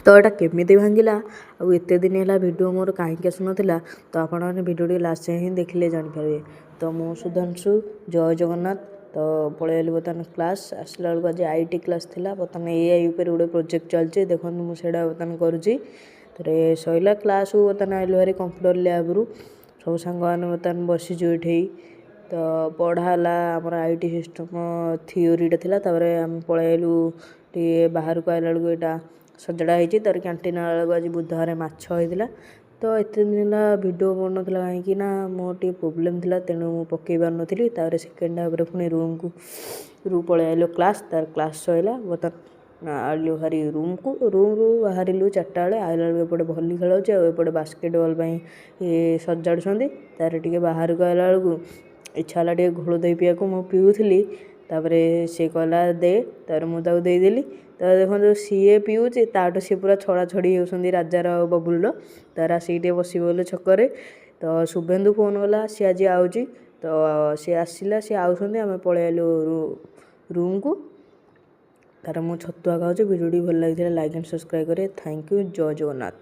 ତ ଏଇଟା କେମିତି ଭାଙ୍ଗିଲା ଆଉ ଏତେ ଦିନ ହେଲା ଭିଡ଼ିଓ ମୋର କାହିଁକି ଆସୁନଥିଲା, ତ ଆପଣମାନେ ଭିଡ଼ିଓଟି ଲାଷ୍ଟ ଯାଏଁ ହିଁ ଦେଖିଲେ ଜାଣିପାରିବେ। ତ ମୁଁ ସୁଧାଂଶୁ, ଜୟ ଜଗନ୍ନାଥ। ତ ପଳେଇ ଆଇଲି ବର୍ତ୍ତମାନ କ୍ଲାସ୍। ଆସିଲା ବେଳକୁ ଆଜି IT class ଥିଲା। ବର୍ତ୍ତମାନ ଏଆଇ ଉପରେ ଗୋଟେ ପ୍ରୋଜେକ୍ଟ ଚାଲିଛି, ଦେଖନ୍ତୁ ମୁଁ ସେଇଟା ବର୍ତ୍ତମାନ କରୁଛି। ତାପରେ ସରିଲା କ୍ଲାସ୍କୁ, ବର୍ତ୍ତମାନ ଆଇଲୁ ଭାରି କମ୍ପ୍ୟୁଟର ଲ୍ୟାବ୍ରୁ। ସବୁ ସାଙ୍ଗମାନେ ବର୍ତ୍ତମାନ ବସିଛୁ ଏଠି। ତ ପଢ଼ା ହେଲା ଆମର IT system ଥିଓରିଟା ଥିଲା। ତାପରେ ଆମେ ପଳେଇ ଆଇଲୁ ଟିକେ ବାହାରକୁ। ଆଇଲା ବେଳକୁ ଏଇଟା ସଜଡ଼ା ହେଇଛି। ତାପରେ କ୍ୟାଣ୍ଟିନ୍ ଆଇଲା ବେଳକୁ ଆଜି ବୁଧବାର ମାଛ ହେଇଥିଲା। ତ ଏତେ ଦିନ ହେଲା ଭିଡ଼ିଓ ପଡ଼ୁନଥିଲା କାହିଁକି ନା ମୋର ଟିକେ ପ୍ରୋବ୍ଲେମ୍ ଥିଲା, ତେଣୁ ମୁଁ ପକାଇ ପାରୁନଥିଲି। ତାପରେ ସେକେଣ୍ଡ ହାଫ୍ରେ ପୁଣି ରୁମ୍କୁ ରୁ ପଳେଇ ଆଇଲୁ କ୍ଲାସ୍। ତାପରେ କ୍ଲାସ୍ ସରିଲା, ବର୍ତ୍ତମାନ ଆଇଲୁ ଭାରି ରୁମ୍କୁ। ରୁମ୍ରୁ ବାହାରିଲୁ 4ଟା ବେଳେ। ଆଇଲା ବେଳକୁ ଏପଟେ ଭଲି ଖେଳ ହେଉଛି ଆଉ ଏପଟେ ବାସ୍କେଟବଲ୍ ପାଇଁ ସଜାଡ଼ୁଛନ୍ତି। ତାପରେ ଟିକେ ବାହାରକୁ ଆଇଲା ବେଳକୁ ଇଚ୍ଛା ହେଲା ଟିକେ ଘୋଳ ଦହି ପିଇବାକୁ। ମୁଁ ପିଉଥିଲି, ତାପରେ ସିଏ କହିଲା ଦେ, ତାପରେ ମୁଁ ତାକୁ ଦେଇଦେଲି। ତାପରେ ଦେଖନ୍ତୁ ସିଏ ପିଉଛି, ତାଠୁ ସିଏ ପୁରା ଛଡ଼ା ଛଡ଼ି ହେଉଛନ୍ତି ରାଜାର ଆଉ ବବୁଲର। ତାପରେ ଆସିକି ଟିକେ ବସି ପଡ଼ିଲୁ ଛକରେ। ତ ଶୁଭେନ୍ଦୁ ଫୋନ୍ କଲା, ସିଏ ଆଜି ଆଉଛି। ତ ସିଏ ଆସିଲା, ସିଏ ଆଉଛନ୍ତି, ଆମେ ପଳେଇ ଆଇଲୁ ରୁମ୍କୁ। ତାପରେ ମୁଁ ଛତୁଆ ଖାଉଛି। ଭିଡ଼ିଓଟି ଭଲ ଲାଗିଥିଲେ ଲାଇକ୍ ଆଣ୍ଡ ସବସ୍କ୍ରାଇବ୍ କରିବେ। Thank you, Jay Jagannath.